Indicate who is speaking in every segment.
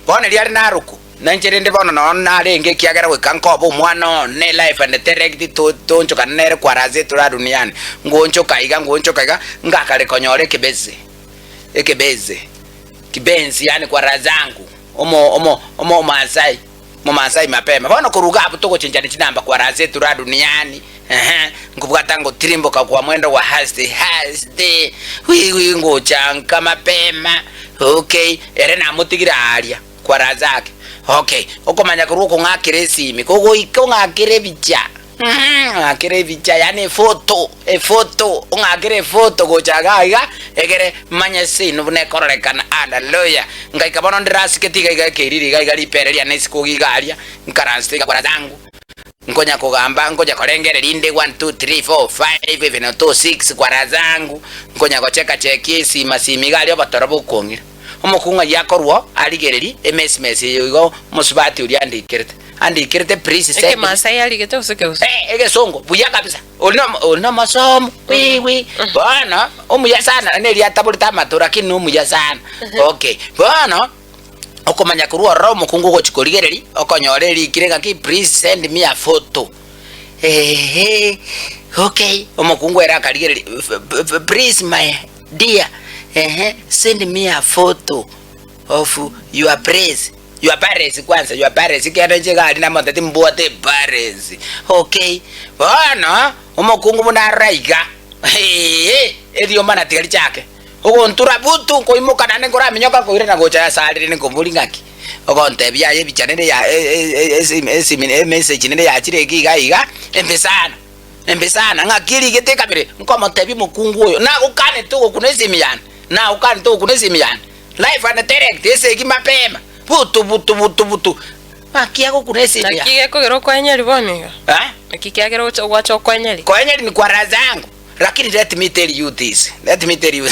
Speaker 1: Bono erio are naroku, na inche rende bono noo narenge ekiagera goika nkobe omwana one life and direct to toonchokana nere kwaraze etura duniani, ngoonchoka iga ngoonchoka iga, ngakare konyora ekebese, ekebese, kibenzi yaani kwa raha zangu, omo omo omo omomasai, omomasai mapema. Bono korwa iga abwo togochenchani chinamba kwa raha zetu ra duniani, ehe, nkobwata ngotirimboka kwa mwendo gwa hasti hasti, wi wi ngocha nka mapema, okay, ere namotigire aaria kwa raha zake, okay. Okomanya korwa okong'akera esimi, kogoika ong'akere ebicha, mh, ong'akere ebicha yaani efoto, efoto, ong'akere efoto gocha igaa iga, egere manye seino buna ekororekana, haleluya. Ngaika bono ndirasiketi iga iga ekeriri iga iga ripere riane isiko iga aria, nkaransete iga kwa raha zangu. Nkonya kogamba, nkonya korengereria inde one, two, three, four, five, even two, six kwa raha zangu, nkonya gocheka chekia esima sima iga aria obotoro bokong'ira. Omokungu ayio akorwa oo arigererie emesimesi eye igo omosubati oria andikerete. Andikerete please send me.
Speaker 2: Ekemasai arigete gose ekegusii?
Speaker 1: Eh, egesongo buya kabisa. Ori no ori nomosomu wi wi. Bono omuya sana neri ataborete amato lakini nomuya sana. Okay, bono. Okomanya korwa ororo omokungu ogochia korigereria, okonyora erikire ng'aki please send me a photo. Eeh okay, omokungu ere akarigereria please my dear ehe send me a photo of your place, your parents kwanza your parents ekiagera inche iga aria namotetie mbwate eparents. Okay, bono omokungu buna arora iga eeh eriomba natiga richake. Ogontura butu, nkoimoka naende nkoraminyoka nkoirana gocha ase are rende nkoboria ng'aki. Ogontebia aye ebicha nere ya esimi emessage nere yachire iga iga iga, embe sana, embe sana, ng'aki erigete ekabere, nkomotebia omokungu oyo, nagokanete ogokuna esimi yane, nagokanete ogokuna esimi yane, live and direct, esegi mapema, butu butu butu butu, ng'aki agokuna esimi
Speaker 2: Naki
Speaker 1: yane.
Speaker 2: gekogera okoenyeria bono iga?
Speaker 1: Eh?
Speaker 2: Naki kiagera ogocha gwacha okoenyeria?
Speaker 1: Koenyeria ni kwa raha zangu. Lakini let me tell you this, let me tell you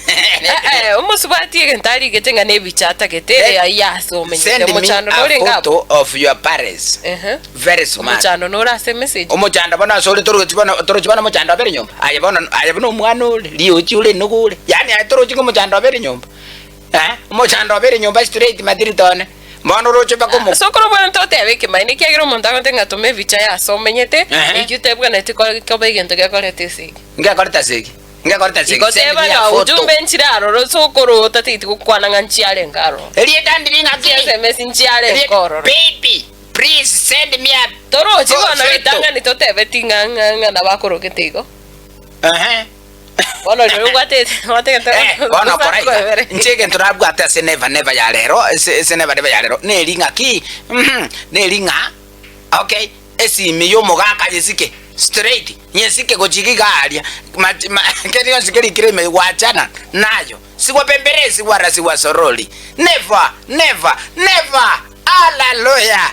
Speaker 2: Eh, eh, omosubati egento arigete ng'a nebicha atagete ere ayio ase omenyete
Speaker 1: Send me
Speaker 2: omochando
Speaker 1: a
Speaker 2: norenge abwo
Speaker 1: photo of your parents.
Speaker 2: Ehe.
Speaker 1: Very smart.
Speaker 2: Omochando nore ase emessage
Speaker 1: Omochando bono ase ore torochi bono torochi bono omochando obere nyomba. Aye bono aye buna omwana ore, riochi ore enugu ore. Yaani aye torochi ng'a omochando obere nyomba. Eh, omochando obere nyomba straight matirito one. Bono oroche mpaka omo
Speaker 2: Ase okorobwana totebe ekemanyererio ekiagera omonto agote ng'a toma ebicha y'ase omenyete,
Speaker 1: Ehe.
Speaker 2: ekio tebwenereti ko- koba egento gekoreta esegi.
Speaker 1: Ngekorete ase eki, ngekorete ase eki,
Speaker 2: Igo
Speaker 1: send
Speaker 2: teba
Speaker 1: me a
Speaker 2: ng'a
Speaker 1: photo.
Speaker 2: ujumbe nchire aroro ase okoro otatageti gokwana ng'a nchiarenge aroro.
Speaker 1: Erieta ndiri ng'aki?
Speaker 2: Chi SMS nchiarenge
Speaker 1: Erieta-
Speaker 2: ororo.
Speaker 1: Baby, please send me a
Speaker 2: Torochi bono
Speaker 1: photo.
Speaker 2: ritang'ani totebeti ng'a ng'a ng'a nabakorogete igo.
Speaker 1: Ehe.
Speaker 2: Bono rirorio obwate obwate egento
Speaker 1: Eh, bono kora iga
Speaker 2: koebere.
Speaker 1: inche egento nabwate ase never never ya rero ase ase never never ya rero neri ng'aki mhm neri ng'a okay esimi ya omogaka nyesike straight nyesike gochia iga iga aria machi ma keri gionsi kerikire ime gwachana nayo sigwapemberesi wala sigwasorori never never never hallelujah.